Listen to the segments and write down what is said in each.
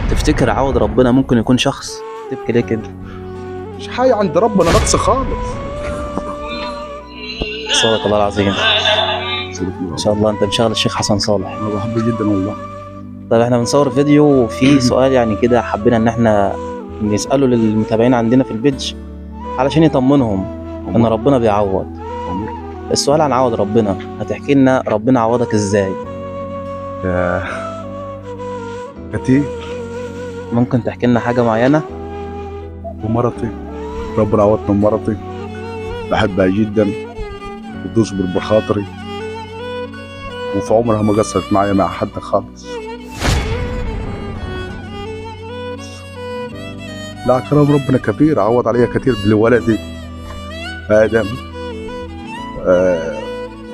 تفتكر عوض ربنا ممكن يكون شخص؟ تبكي ليه كده؟ مش حاجة عند ربنا نقص خالص. صدق الله العظيم. ان شاء الله انت مشغل الشيخ حسن صالح. انا بحبه جدا والله. طيب احنا بنصور فيديو وفي سؤال يعني كده حبينا ان احنا نسأله للمتابعين عندنا في البيج علشان يطمنهم ان ربنا بيعوض. السؤال عن عوض ربنا، هتحكي لنا ربنا عوضك ازاي؟ كتير. ممكن تحكي لنا حاجة معينة؟ ومرتي ربنا عوضني بمرتي، بحبها جدا وتصبر بخاطري، وفي عمرها ما قصرت معايا مع حد خالص. لا كرم ربنا كبير، عوض عليا كتير بولدي آدم.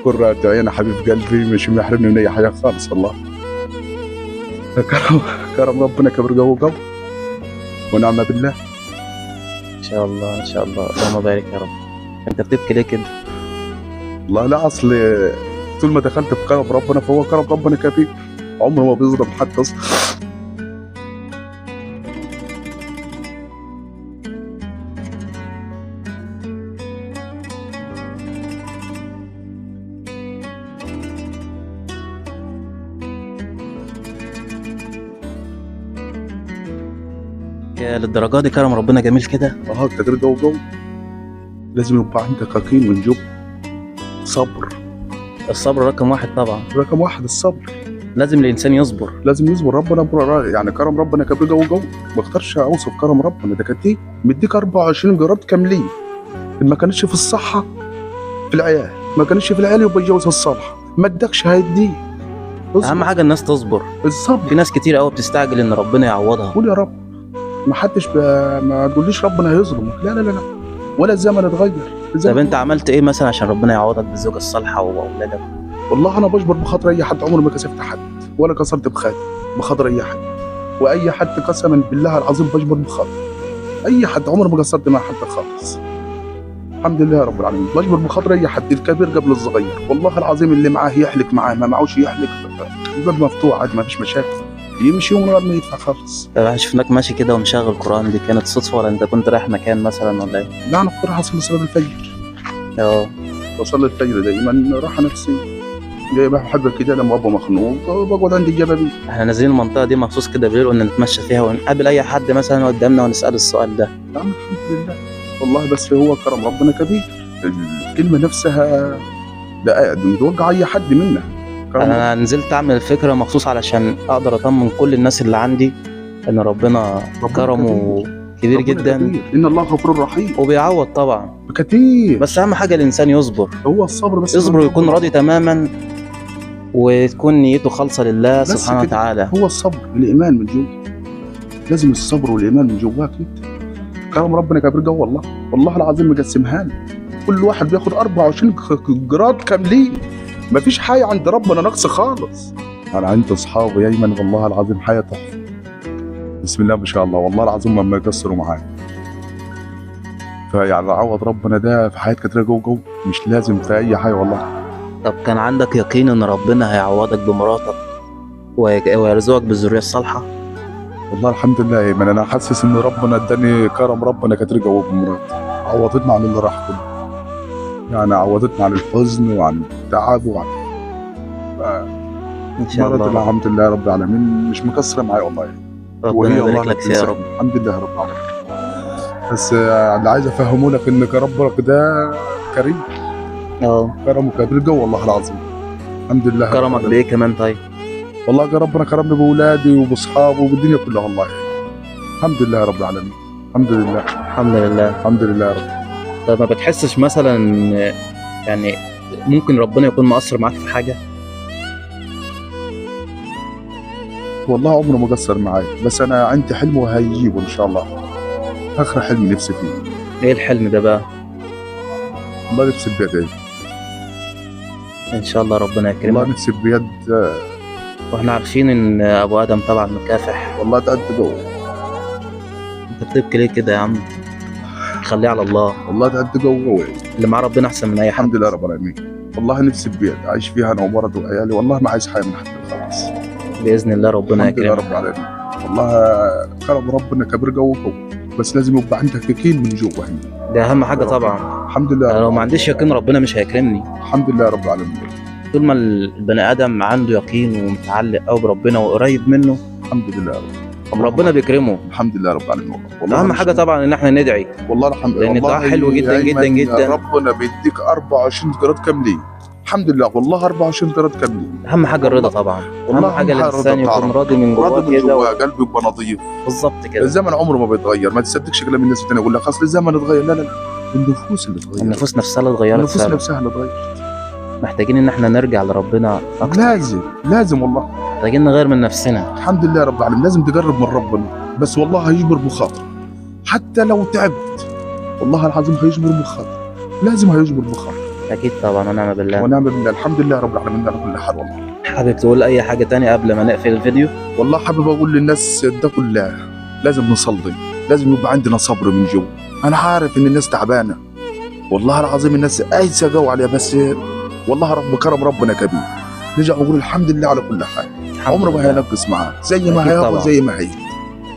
قرة عيني حبيب قلبي، مش محرمني من أي حاجة خالص والله. كرم ربنا كبير قوي قوي ونعم بالله. إن شاء الله إن شاء الله، اللهم بارك يا رب. أنت بتبكي ليه كده؟ والله لا، أصل طول ما دخلت في كرم ربنا فهو كرم ربنا كبير، عمره ما بيظلم حد أصلا. للدرجة دي كرم ربنا جميل كده؟ اه كتير جو جو. لازم يبقى عندك يقين من جوه، صبر. الصبر رقم واحد طبعا. رقم واحد الصبر. لازم الانسان يصبر. لازم يصبر. ربنا يعني كرم ربنا كبير جو جو، ما اقدرش اوصف كرم ربنا ده كتير. مديك 24 جراد كاملين، ما كانتش في الصحة في العيال، ما كانتش في العيال يبقى يتجوز الصالحة، ما ادكش هيديه. اهم حاجة الناس تصبر. الصبر. في ناس كتير قوي بتستعجل ان ربنا يعوضها. قول يا رب. ما حدش ما تقوليش ربنا هيظلمك، لا لا لا لا، ولا الزمن اتغير. طب انت عملت ايه مثلا عشان ربنا يعوضك بالزوجه الصالحة واولادك؟ والله انا بجبر بخاطر اي حد، عمري ما كسفت حد ولا كسرت بخاطر اي حد، واي حد قسما بالله العظيم بجبر بخاطر اي حد، عمري ما قصرت مع حد خالص. الحمد لله رب العالمين، بجبر بخاطر اي حد، الكبير قبل الصغير، والله العظيم اللي معاه يحلك معاه، ما معهوش يحلك، الباب مفتوح عادي ما فيش مشاكل، يمشي ومن غير ما يدفع خالص. طب احنا شفناك ماشي كده ومشغل قرآن، دي كانت صدفة ولا انت كنت رايح مكان مثلا ولا ايه؟ لا انا كنت رايح اصلي صلاة الفجر. اه بصلي الفجر دايما، راحة نفسية. جاي بحب كده لما ابقى مخنوق بقعد عند الجبل. احنا نازلين المنطقة دي مخصوص كده بالليل قلنا نتمشى فيها ونقابل أي حد مثلا قدامنا ونسأله السؤال ده. نعم الحمد لله والله، بس هو كرم ربنا كبير، الكلمة نفسها لا متوجع أي حد منا. انا نزلت اعمل الفكرة مخصوص علشان اقدر اطمن كل الناس اللي عندي ان ربنا كرمه كبير جدا. كبير. ان الله غفور رحيم وبيعوض طبعا كتير، بس اهم حاجة الانسان يصبر. هو الصبر بس، يصبر ويكون راضي تماما وتكون نيته خالصة لله سبحانه وتعالى. هو الصبر، الايمان من جوا، لازم الصبر والايمان من جواك انت. كرم ربنا كبير جوا والله، والله العظيم مقسمها لنا، كل واحد بياخد 24 جراد كاملين، مفيش حاجة عند ربنا نقص خالص. أنا عندي أصحابي أيمن والله العظيم حاجة تحفة، بسم الله ما شاء الله، والله العظيم ما يقصروا معايا. فيعني عوض ربنا ده في حياة كتيرة جوه جوه، مش لازم في أي حاجة والله. طب كان عندك يقين إن ربنا هيعوضك بمراتك ويرزقك بالذرية الصالحة؟ والله الحمد لله يا أيمن، أنا حاسس إن ربنا إداني كرم ربنا كتير جوه بمراتي، عوضتنا عن اللي راح كله. يعني عوضتنا عن الحزن وعن التعب وعن ان شاء الله. الحمد لله رب العالمين مش مكسرة معايا والله. ربنا يبارك لك يا رب. الحمد لله رب العالمين. بس اللي عايز افهمه لك ان ربك ده كريم. اه كرمه كبير جوه والله العظيم. الحمد لله. كرمك بايه كمان طيب؟ والله ربنا كرمني باولادي وباصحابي وبالدنيا كلها والله. الحمد لله رب العالمين. الحمد لله. الحمد لله. الحمد لله يا رب. طب ما بتحسش مثلا يعني ممكن ربنا يكون مقصر معاك في حاجة؟ والله عمره ما قصر معايا، بس انا عندي حلم وهيجيبه ان شاء الله. اخر حلم نفسي فيه. ايه الحلم ده بقى؟ والله نفسي ببيت ايه. ان شاء الله ربنا يكرمك. والله نفسي ببيت. واحنا عارفين ان ابو ادم طبعا مكافح. والله تعبت جوه. انت بتبكي ليه كده يا عم؟ خليه على الله. والله تعبت جوه. اللي مع ربنا احسن من اي حد. الحمد لله رب العالمين. والله نفسي ببيت اعيش فيها انا ومرض وعيالي، والله ما عايز حاجة من حد خالص. باذن الله ربنا الحمد لله يكرمك. رب العالمين. والله كرم ربنا كبير جوه قوي، بس لازم يبقى عندك يقين من جوه هنا. ده اهم حاجة طبعا. الحمد لله. لو ما عنديش يقين ربنا مش هيكرمني. الحمد لله رب العالمين. طول ما البني ادم عنده يقين ومتعلق قوي بربنا وقريب منه، الحمد لله رب. ربنا بيكرمه. الحمد لله رب العالمين. والله اهم حاجة طبعا ان احنا ندعي. والله الحمد لان الدعاء حلو جدا جدا جدا. ربنا بيديك 24 قيراط كاملين. الحمد لله والله 24 قيراط كاملين. اهم حاجة الرضا طبعا. اهم حاجة الانسان يكون راضي من جواه كده، قلبه يبقى نظيف. بالظبط كده. الزمن عمره ما بيتغير، ما تصدقش كلام الناس الثانية يقول لك اصل الزمن اتغير. لا لا لا، النفوس اللي اتغيرت. النفوس نفسها اللي اتغيرت. النفوس نفسها اللي اتغيرت. محتاجين ان احنا نرجع لربنا اكتر. لازم لازم والله. محتاجين نغير من نفسنا. الحمد لله رب العالمين. لازم تقرب من ربنا، بس والله هيجبر بخاطرك حتى لو تعبت، والله العظيم هيجبر بخاطرك، لازم هيجبر بخاطرك. اكيد طبعا، ونعم بالله. ونعم بالله. الحمد لله رب العالمين على كل حال. والله حابب تقول اي حاجة تانية قبل ما نقفل الفيديو؟ والله حابب اقول للناس ده كلها لازم نصلي، لازم يبقى عندنا صبر من جوه. انا عارف ان الناس تعبانة والله العظيم، الناس قايسه جو عليها، بس والله رب كرم ربنا كبير. نرجع ونقول الحمد لله على كل حال. عمره ما هينقص معاه، زي ما هياخد زي ما هي.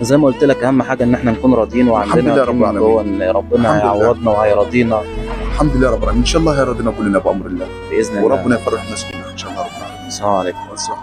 زي ما قلت لك اهم حاجة ان احنا نكون راضيين وعندنا الحمد لله رب جوه ان ربنا هيعوضنا وهيرضينا. الحمد لله رب العالمين. ان شاء الله هيرضينا كلنا بامر الله باذن الله، وربنا يفرح الناس كلها ان شاء الله رب العالمين. السلام عليكم. والسلام.